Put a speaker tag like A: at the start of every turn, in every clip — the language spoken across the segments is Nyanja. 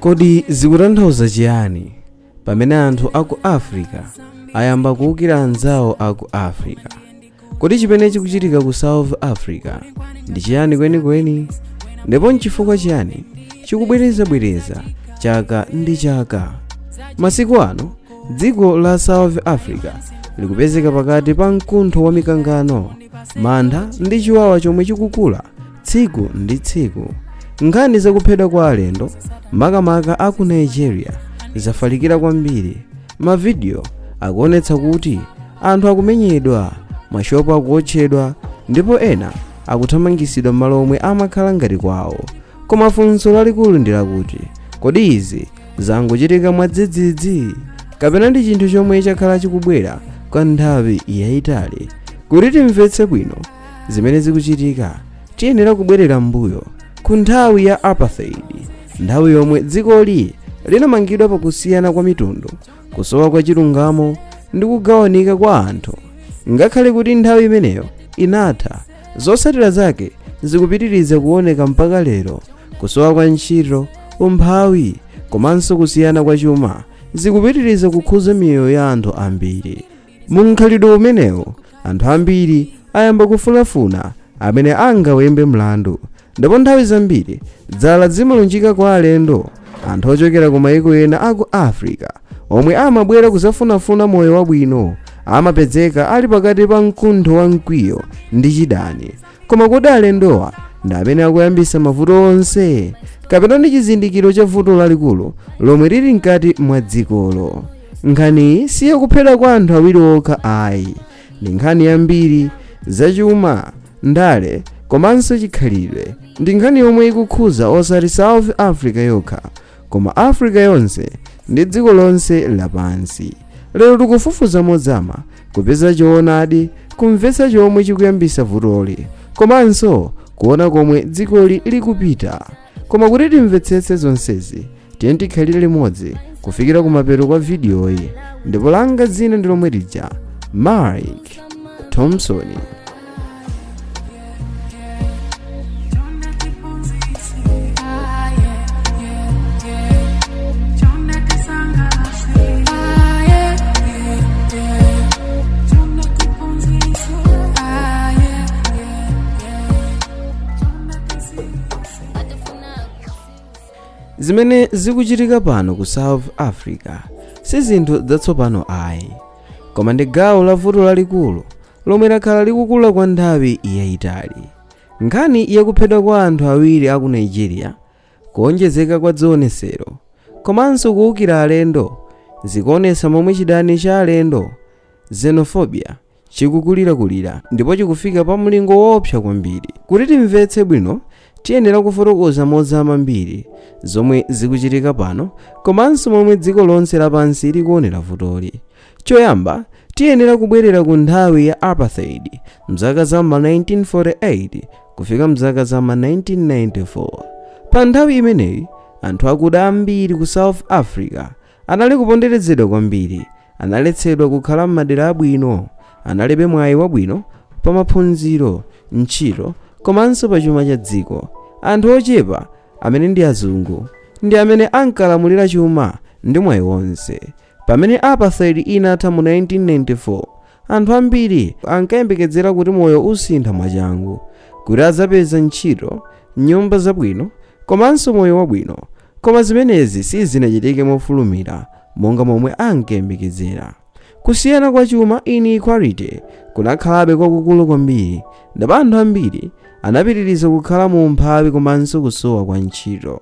A: Kodi zikutanthauza chiyani pamene anthu aku Africa ayamba kuwukira anzawo aku Africa? Kodi chimene chikuchitika ku South Africa ndi chiyani kwenikweni, ndipo nchifukwa chiyani chikubwerezabwereza chaka ndi chaka? Masiku ano dziko la South Africa likupezeka pakati pa mkuntho wa mikangano, mantha ndi chiwawa chomwe chikukula tsiku ndi tsiku. Nkhani zakuphedwa kwa alendo, makamaka aku Nigeria, zafalikira kwambiri. Mavidiyo akuonetsa kuti anthu akumenyedwa, mashopu akuotchedwa, ndipo ena akuthamangitsidwa m'malo omwe amakhala ngati kwawo. Koma funso lalikulu ndi lakuti, kodi izi zangochitika mwadzidzidzi, kapena ndi chinthu chomwe chakhala chikubwera kwa nthawi yayitali? Kuti timvetse bwino zimene zikuchitika, tiyenera kubwerera m'mbuyo ku nthawi ya apartheid, nthawi yomwe dzikoli linamangidwa pakusiyana kwa mitundu, kusowa kwa chilungamo ndi kugawanika kwa anthu. Ngakhale kuti nthawi imeneyo inatha, zotsatira zake zikupitiriza kuoneka mpaka lero. Kusowa kwa ntchito, umphawi komanso kusiyana kwa chuma zikupitiriza kukhuza miyoyo ya anthu ambiri. Mu mkhalidwe umenewu, anthu ambiri ayamba kufunafuna amene angawayimbe mlandu, ndipo nthawi zambiri dzala zimalunjika kwa alendo, anthu ochokera ku mayiko ena aku Africa omwe amabwera kuzafunafuna moyo wabwino, amapezeka ali pakati pa mkuntho wa mkwiyo ndi chidani. Koma kodi alendowa ndi amene akuyambisa mavuto onse, kapena ndi chizindikiro cha vuto lalikulu lomwe lili mkati mwa dzikolo? Nkhaniyi siyakuphedwa kwa anthu awiri okha ayi, ndi nkhani yambiri zachuma, ndale komanso chikhalidwe. Ndi nkhani yomwe ikukhuza osati South Africa yokha, koma Africa yonse ndi dziko lonse lapansi. Lero tikufufuza mozama, kupeza choonadi, kumvetsa chomwe chikuyambisa vutoli komanso kuona komwe dzikoli likupita. Koma kuti timvetsetse zonsezi, tiye tikhalire limodzi kufikira kumapeto kwa vidiyoyi. Ndipo langa dzina ndi lomwe lija, Mike Thompson. Zimene zikuchitika pano ku South Africa si zinthu zatsopano ayi, koma ndi gawo la vuto lalikulu lomwe lakhala likukula kwa nthawi yayitali. Nkhani yakuphedwa kwa anthu awiri aku Nigeria, kuonjezeka kwa zionesero komanso kuwukira alendo zikuonetsa momwe chidani cha alendo, xenophobia, chikukulirakulira ndipo chikufika pa mlingo woopsa kwambiri. Kuti timvetse bwino, tiyenera kufotokoza mozama mbiri, zomwe zikuchitika pano komanso momwe dziko lonse lapansi likuonera vutoli. Choyamba, tiyenera kubwerera ku nthawi ya apartheid, mzaka za ma 1948 kufika mzaka za ma 1994. Pa nthawi imeneyi, anthu akuda ambiri ku South Africa anali kuponderezedwa kwambiri. Analetsedwa kukhala m'madera abwino, analibe mwayi wabwino pa maphunziro, ntchito komanso pa chuma cha dziko. Anthu ochepa amene ndi azungu ndi amene ankalamulira chuma ndi mwayi wonse. Pamene apartheid inatha mu 1994, anthu ambiri ankayembekezera kuti moyo usintha mwachangu, kuti adzapeza ntchito, nyumba zabwino komanso moyo wabwino. Koma zimenezi sizinachitike mofulumira monga momwe ankayembekezera. Kusiyana kwa chuma, inequality, kunakhalabe kwakukulu kwambiri, ndipo anthu ambiri anapitiriza kukhala mu umphawi komanso kusowa kwa ntchito.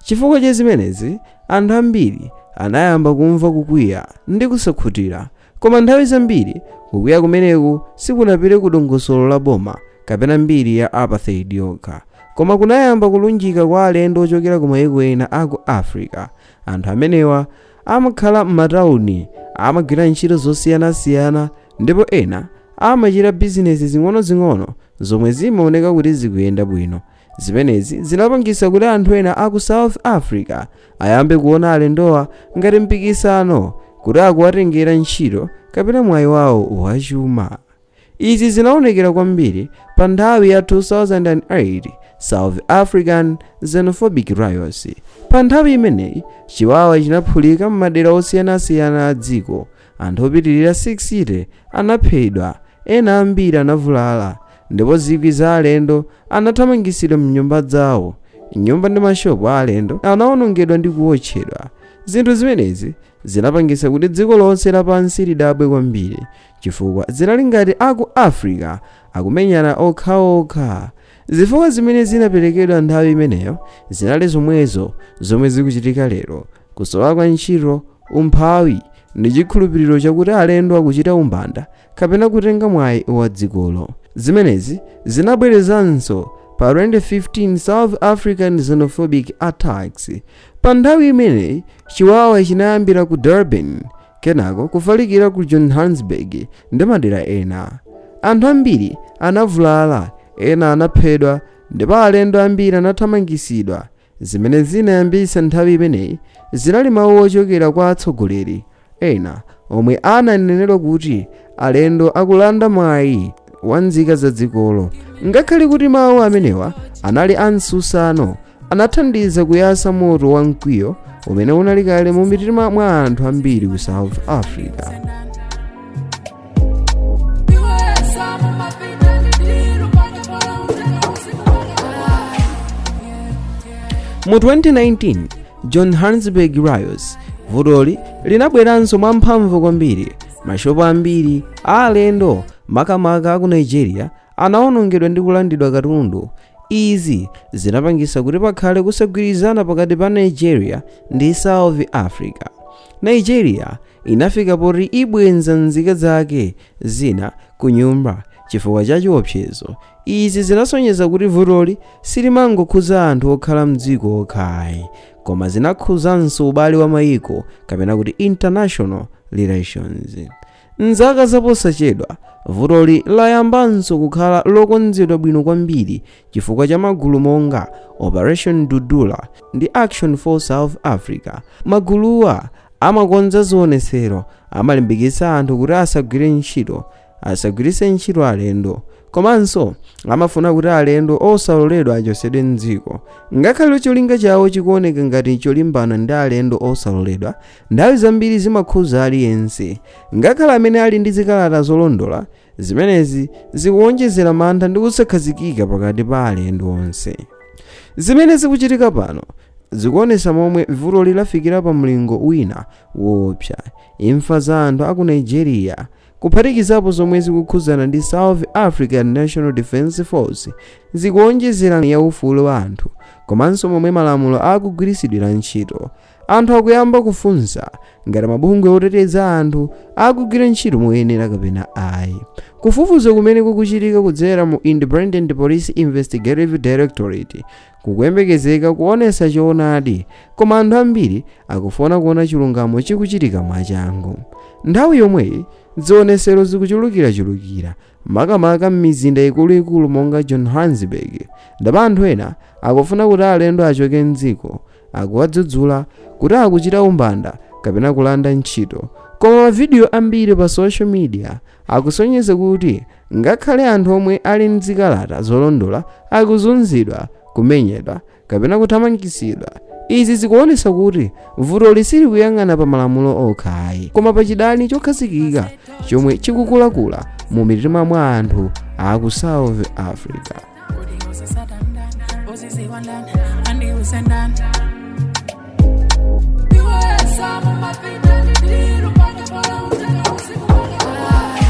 A: Chifukwa cha zimenezi, anthu ambiri anayamba kumva kukwiya ndi kusakhutira. Koma nthawi zambiri kukwiya kumeneku sikunapite ku dongosolo la boma kapena mbiri ya apartheid yokha, koma kunayamba kulunjika kwa alendo ochokera ku mayiko ena aku Africa. Anthu amenewa amakhala m'matawuni, amagwira ntchito zosiyanasiyana ndipo ena amachita bizinesi zing'onozing'ono zomwe zimaoneka kuti zikuyenda bwino. Zimenezi zinapangisa kuti anthu ena aku South Africa ayambe kuona alendowa ngati mpikisano, kuti akuwatengera ntchito kapena mwayi wawo wachuma. Izi zinaonekera kwambiri pa nthawi ya 2008 South African Xenophobic Riots. Pa nthawi imeneyi, chiwawa chinaphulika m'madera osiyanasiyana a dziko. Anthu opitirira 60 anaphedwa, ena ambiri anavulala, ndipo zikwi za alendo anathamangitsidwa mnyumba zawo. Nyumba ndi mashopu a alendo anawonongedwa ndi kuwotchedwa. Zinthu zimenezi zinapangitsa kuti dziko lonse lapansi lidabwe kwambiri, chifukwa zinali ngati aku Africa akumenyana okhaokha. Zifukwa zimene zinaperekedwa nthawi imeneyo zinali zomwezo zomwe zikuchitika lero: kusowa kwa ntchito, umphawi ndi chikhulupiriro chakuti alendo akuchita umbanda kapena kutenga mwayi wa dzikolo. Zimenezi zinabwerezanso pa 2015 South African Xenophobic Attacks. Pa nthawi imeneyi, chiwawa chinayambira ku Durban, kenako kufalikira ku Johannesburg ndi madera ena. Anthu ambiri anavulala, ena anaphedwa, ndipo alendo ambiri anathamangitsidwa. Zimene zinayambitsa nthawi imeneyi zinali mawu ochokera kwa atsogoleri ena omwe ananenedwa kuti alendo akulanda mwayi wa nzika za dzikolo. Ngakhale kuti mawu amenewa anali amtsutsano, anathandiza kuyatsa moto wa mkwiyo umene unali kale mu mitima mwa anthu ambiri ku South Africa.
B: Iwe mumapita ndidiru pake pola uteka usiku wake.
A: Mu 2019 Johannesburg Riots, vutoli linabweranso mwamphamvu kwambiri. Mashopu ambiri a alendo, makamaka aku Nigeria, anawonongedwa ndi kulandidwa katundu. Izi zinapangitsa kuti pakhale kusagwirizana pakati pa Nigeria ndi South Africa. Nigeria inafika poti ibwenza nzika zake zina ku nyumba chifukwa cha chiopsezo. Izi zinasonyeza kuti vutoli silimangokhudza anthu okhala mdziko okhayi, koma zinakhuzanso ubale wa mayiko, kapena kuti international relations. Mzaka zaposachedwa, vutoli layambanso kukhala lokonzedwa bwino kwambiri chifukwa cha magulu monga Operation Dudula ndi Action for South Africa. Maguluwa amakonza zionetsero, amalimbikitsa anthu kuti asagwire ntchito, asagwiritse ntchito alendo, komanso amafuna kuti alendo osaloledwa achotsedwe mdziko. Ngakhale cholinga chawo chikuoneka ngati cholimbana ndi alendo osaloledwa, nthawi zambiri zimakhudza aliyense, ngakhale amene ali ndi zikalata zolondola. Zimenezi zikuwonjezera mantha ndi kusakhazikika pakati pa alendo onse. Zimene zikuchitika pano zikuonetsa momwe vutoli lafikira pa mlingo wina woopsa. Imfa za anthu aku Nigeria, kuphatikizapo zomwe zikukhudzana ndi South African National Defence Force, zikuwonjezera ya ufulu wa anthu komanso momwe malamulo akugwiritsidwira ntchito. Anthu akuyamba kufunsa ngati mabungwe oteteza anthu akugwira ntchito moyenera kapena ayi. Kufufuza kumene kukuchitika kudzera mu Independent Police Investigative Directorate kukuyembekezeka kuonetsa choonadi, koma anthu ambiri akufuna kuona chilungamo chikuchitika mwachangu. Nthawi yomweyi, zionetsero zikuchulukirachulukira, makamaka m'mizinda ikuluikulu monga Johannesburg, ndipo anthu ena akufuna kuti alendo achoke mdziko, akuwadzudzula kuti akuchita umbanda kapena kulanda ntchito. Koma mavidiyo ambiri pa social media akusonyeza kuti ngakhale anthu omwe ali mzikalata zolondola akuzunzidwa, kumenyedwa kapena kuthamangitsidwa. Izi zikuonetsa kuti vutoli silikuyang'ana pa malamulo okha ayi, koma pa chidani chokhazikika chomwe chikukulakula mu mitima mwa anthu aku South Africa.
B: Kodi uzisatandani, uziziwandani, andiusendani. Iwe mumapita ndidiru pake pola uteka usiku wake.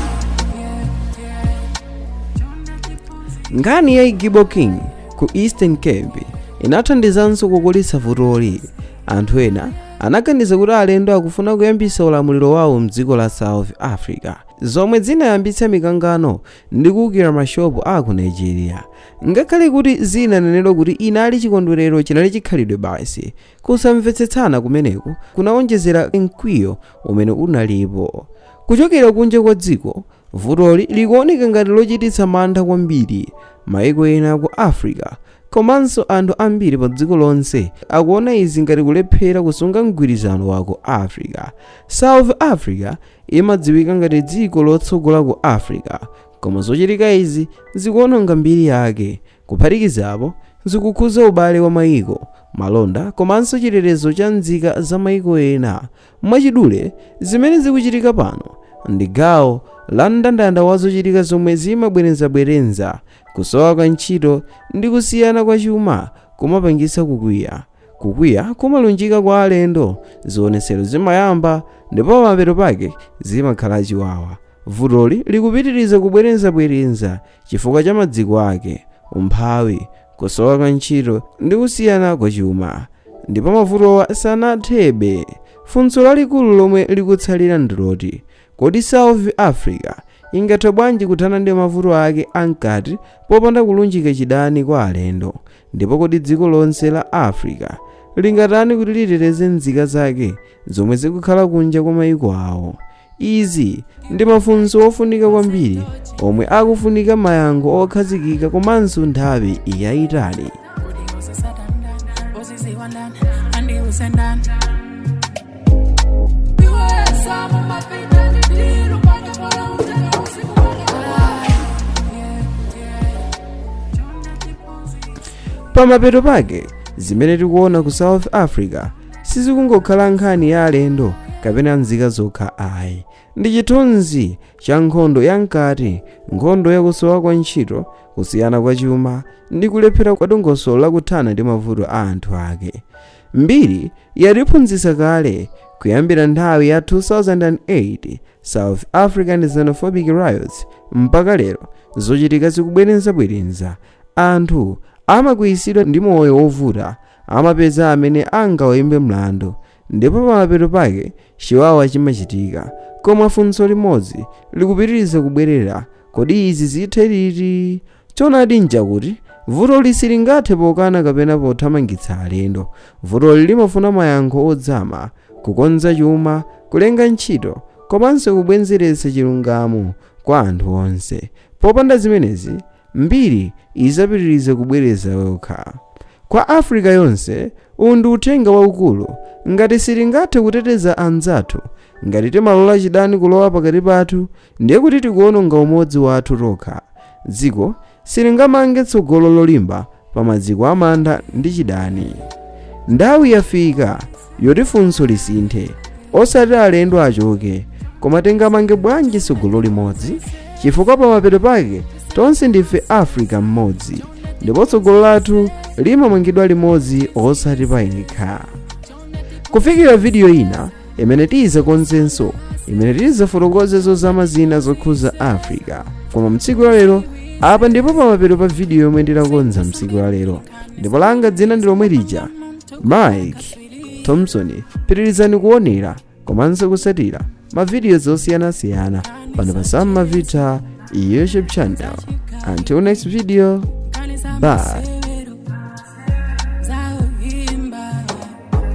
A: Nkhani ya Igbo King ku Eastern Cape inathandizanso kukulitsa vutoli. Anthu ena anaganiza kuti alendo akufuna kuyambitsa ulamuliro wawo mdziko la South Africa, zomwe zinayambitsa mikangano ndi kuwukira mashopu aku Nigeria. Ngakhale kuti zinanenedwa kuti inali chikondwerero, chinali chikhalidwe basi, kusamvetsetsana kumeneku kunawonjezera mkwiyo umene unalipo. Kuchokera kunja kwa dziko, vutoli likuoneka ngati lochititsa mantha kwambiri. Maiko ena ku Africa komanso anthu ambiri pa dziko lonse akuona izi ngati kulephera kusunga mgwirizano wa ku Africa. South Africa imadziwika ngati dziko lotsogola ku Africa, koma zochitika izi zikuononga mbiri yake. Kuphatikizapo, Zikukhuza ubale wa mayiko, malonda komanso chitetezo cha nzika za mayiko ena. Mwachidule, zimene zikuchitika pano ndi gawo la mndandanda wa zochitika zomwe zimabwerezabwereza. Kusowa kwa ntchito ndi kusiyana kwa chuma kumapangisa kukwiya. Kukwiya kumalunjika kwa alendo, zionetsero zimayamba, ndipo pamapeto pake zimakhala chiwawa. Vutoli likupitiriza kubwerezabwereza chifukwa cha maziko ake: umphawi, kusowa kwa ntchito ndi kusiyana kwa chuma, ndipo mavutowa sanathebe. Funso lalikulu lomwe likutsalira ndiloti: kodi South Africa ingathe bwanji kuthana ndi mavuto ake ankati popanda kulunjika chidani kwa alendo? Ndipo kodi dziko lonse la Africa lingatani kuti liteteze nzika zake zomwe zikukhala kunja kwa mayiko awo? Izi ndi mafunso ofunika kwambiri omwe akufunika mayankho okhazikika komanso nthawi yayitali.
B: Kodi uzisatandani, uziziwandani, andiusendani? Iwesa mumapita ndidiru pake pola uteka usiku wake.
A: Pamapeto pake, zimene tikuona ku South Africa sizikungokhala nkhani ya alendo kapena nzika zokha ayi. Ndi chithunzi cha nkhondo yamkati, nkhondo yakusowa kwa ntchito, kusiyana kwa chuma ndi kulephera kwa dongosolo lakuthana ndi mavuto a anthu ake. Mbiri yatiphunzitsa kale, kuyambira nthawi ya 2008 South African xenophobic riots mpaka lero, zochitika zikubwerezabwereza. Anthu amakwiyisidwa ndi moyo wovuta, amapeza amene angawayimbe mlandu, ndipo pamapeto pake chiwawa chimachitika. Koma funso limodzi likupitiriza kubwerera: kodi izi zithe liti? Choonadi nchakuti vutoli silingathe pokana kapena pothamangitsa alendo. Vutoli limafuna mayankho ozama, kukonza chuma, kulenga ntchito komanso kubwezeretsa chilungamo kwa anthu onse. Popanda zimenezi, mbiri izapitiriza kubwereza yokha. Kwa Africa yonse, uwu ndi uthenga waukulu: ngati sitingathe kuteteza anzathu, ngati timalola chidani kulowa pakati pathu, ndiye kuti tikuononga umodzi wathu tokha. Dziko silingamange tsogolo lolimba pa maziko amantha ndi chidani. Nthawi yafika yoti funso lisinthe: osati alendo achoke, koma tingamange bwanji tsogolo limodzi? Chifukwa pamapeto pake tonse ndife Africa mmodzi, ndipo tsogolo lathu limamangidwa limodzi, osati payekha. Kufikira video ina imene tizakonzenso, imene tizafotokoze zozama zina zokhuza Africa, koma mtsiku la lero apa ndipo pamapeto pa video yomwe ndilakonza mtsiku la lero. Ndipo langa dzina ndi lomwe lija, Mike Thompson. Pitirizani kuonera komanso kusatira mavidiyo zosiyanasiyana pano pa Sam Mavita YouTube channel. Until next video, bye.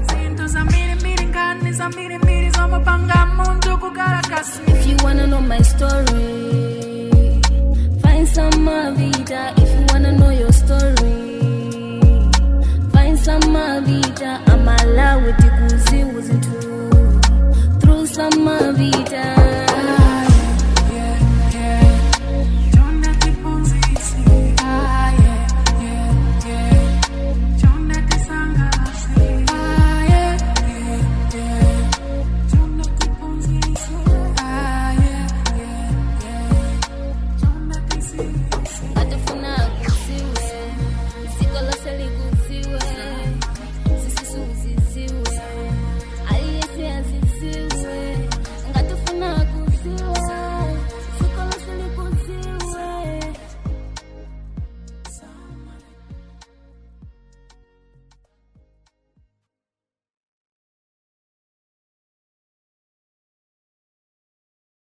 B: Zinthu zambirimbiri, nkhani zambirimbiri zomapanga munthu kukhala kasi.
C: If you wanna know my story, find Sam Mavita. If you wanna know your story, find Sam Mavita. Amalawi tikuziwa zinthu through Sam Mavita.